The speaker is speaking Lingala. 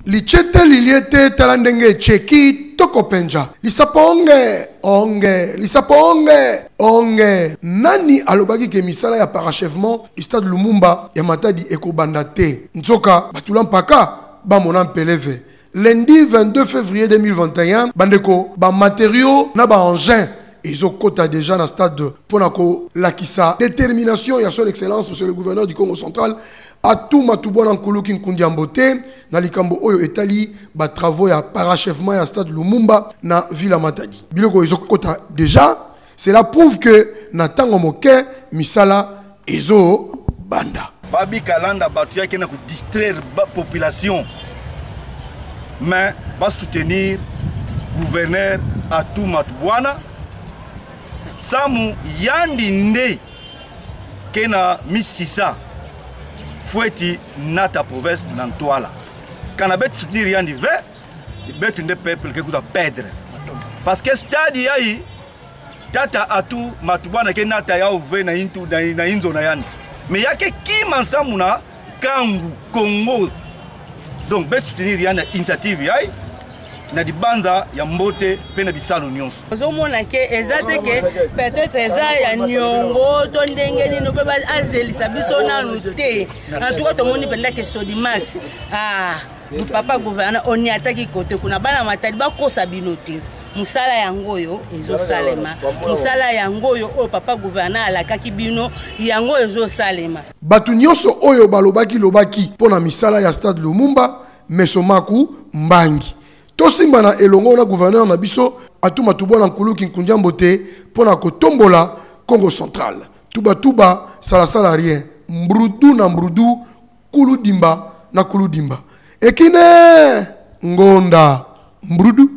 Litye te lilie te tala ndenge etye kitoko penja lisapo onge onge lisapo onge onge nani alobaki ke misala ya parachèvement du stade Lumumba ya Matadi ekobanda te nzoka batula mpaka bamona mpeleve lundi 22 février 2021 bandeko ba matériaux na ba engins ezokota déjà na stade mpo na kolakisa détermination ya son excellence monsieur le gouverneur du Congo central Atou Matubuana Nkuluki Nkundiambo te na likambo oyo etali ba travaux ya parachèvement ya stade Lumumba na ville ya Matadi. Biloko ezokota déjà, cela prouve que na tango moke misala ezo banda. Babi Kalanda bato yaki na ko distraire ba population mais ba soutenir gouverneur Atou Matubuana Samu yandi nde kena misisa fueti nata province na ntwala kana betu soutenir yandi ve betu nde peuple ke kuza perdre parce que stade yayi tata atu matubwana ke nata ya ove na intu na, na inzo na yandi mais yake kima nsambu na kangu congo donc betu soutenir yandi na initiative yayi na libanza ya mbote mpe na bisalo nyonso. Ozomona ke eza te ke peut-être eza ya niongo to ndenge nini mpe azelisa biso nanu te. En tout cas tomoni mpenza ke Sodimax ah, papa gouverneur oniataki kote kuna bana Matadi bakosa bino te. Mosala yango oyo ezosalema, mosala yango oyo oyo papa gouverneur alakaki bino yango oyo ezosalema. Bato nyonso oyo balobaki lobaki mpo na misala ya stade Lumumba Mesomaku Mbangi. Tosimbana elongo na gouverneur na biso Atou Matubuana Nkuluki Nkundiambo te mpo na kotombola Congo central. Tuba tuba sala sala rien. Mbrudu na mbrudu, kuludimba na kuludimba. Ekine ngonda mbrudu.